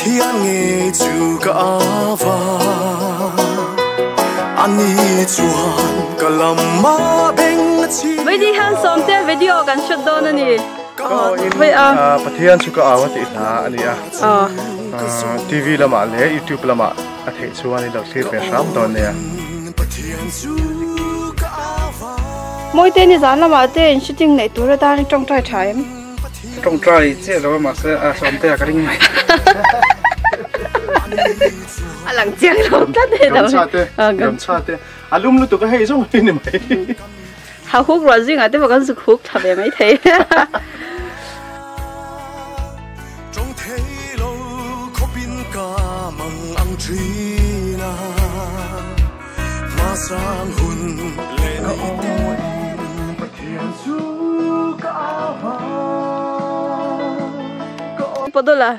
Pathian nge chu ka ava ani chuan ka lamma beng chi Voi di han Sawmte video kan shoot dawn a ni. Voi a. Pathian chu ka au a tih hla a ni a. TV lamah leh YouTube lamah a theih chuan i lo thlir ve hram dawn nia. Mawite ni zan lamah te in shooting neih tur atan i tawngtai tha em? Tawngtai chiah lo a mahse a Sawmte a ka ring mai. A lang chiang lo tlat e Gamcha te, gamcha te. A lum lutuk a hei zawng hi ni mai. Ha huk ruah zingah te pawh kan zuk huk thla ve mai thei. Tawng thei lo khawpin ka mang ang thin a, hmasang hun leh ni te. Pathian chu ka ava ka aw. Podola.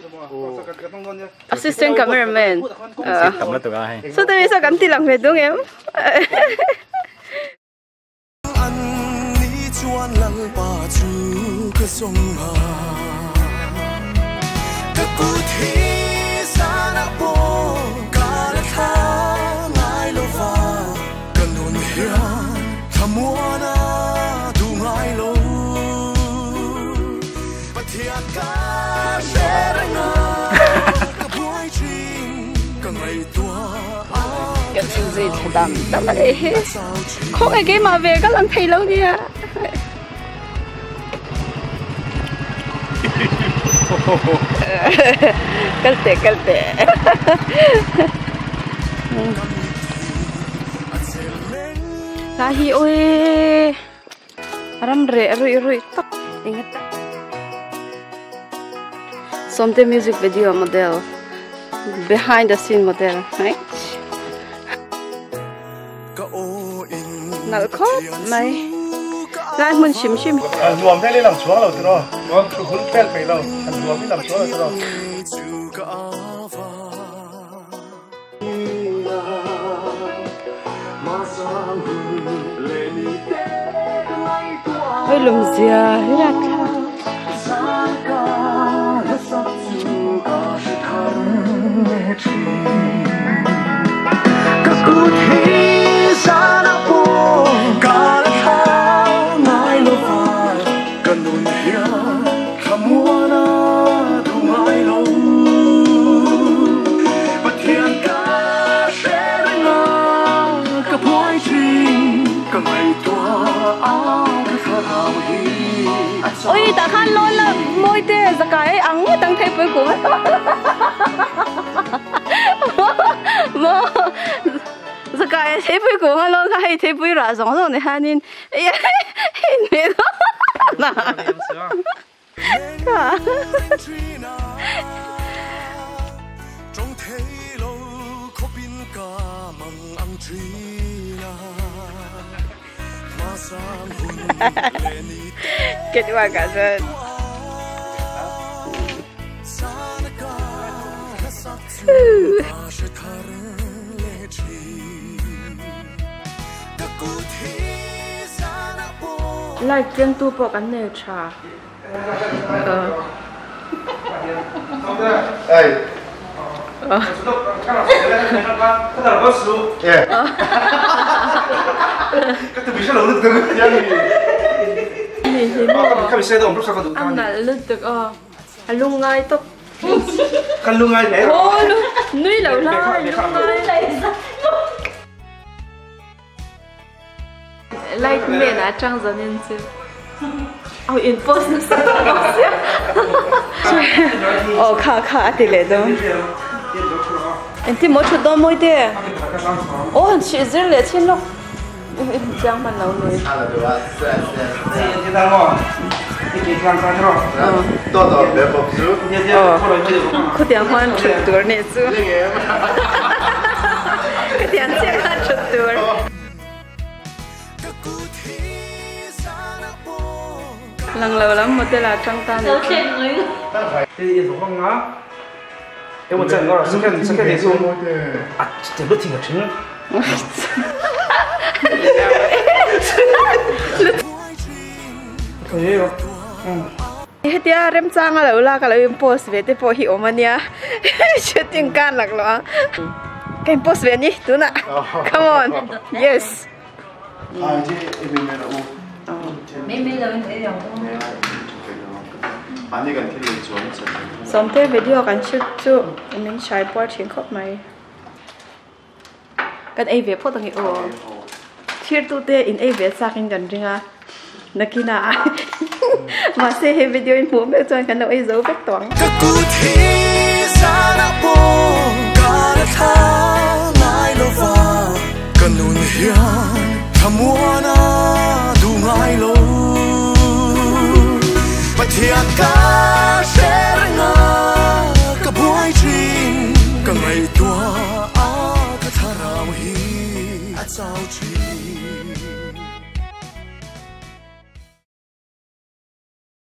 Assistant cameraman. So te mi so kan ti lang ve dung em. An ni chuan Lalpa chu ka zawng a, ka kut hi zan ah pawh ka la thla ngai lo va, ka nun hian thlamuan a duh ngai lo. Pathian ka hre reng a, ka buai thin ka ngaihtuah a. Ka thil zui thla dam dam a leh hi. Khaw nge keimah ve ka lang thei lo nia. Kal teh kal teh. Lai hi oi ram reh ruih ruih tak eng a Sawmte music video model behind the scene model right nalh khawp mai lai hmun hrim hrim nuam vel i lang chuang lo tiraw hun vel peih lo nuam i lang chuang lo tiraw. Oi lum zia hi rat thla. Ka kut hi zan ah pawh ka la thla ngai lo va, ka nun hian thlamuan a duh ngai lo. Pathian ka hre reng a, ka buai thin, ka ngaihtuah a ka thlarau hi a chau. Oi tah khan lawn la mawi te zakai ang ngawt ang theipui kum. Maw zakai a theipui kum a lawn kha hei theipui rah zawng zawng ni hianin hei hei Ketwak ah chuan. Light kengtu pawh kan nei tha. A nalh lutuk aw a lungngai tawp aw nui lo lai lungngai Light man ah tang zanin chu aw in post nasa tawh bawk sia aw kha kha a ti leh dawn engtin maw thut dawn mawi te aw han chhih zir leh chin lawk chiang hman lo ni khutiang huan thut tur nih chu khutiang chiah khan thut tur. Lang lo lam model ah tang ta ni chu. Hetia remchanga lo lak a lo in post ve te pawh hi awm a nia shooting kan lak lo ang ka in post ve a ni tunah come on yes. Sawmte video kan shoot chu min hrai puar thin khawp mai. Kan ei ve phawt ang i aw. Thirtute in ei ve chak in kan ring a. Nakina mahse he video in hmuh mek chuan kan lo ei zo vek tawh ang. Ka kut hi zan ah pawh ka la thla ngai lo va, ka nun hian thlamuan a duh ngai lo. Pathian ka.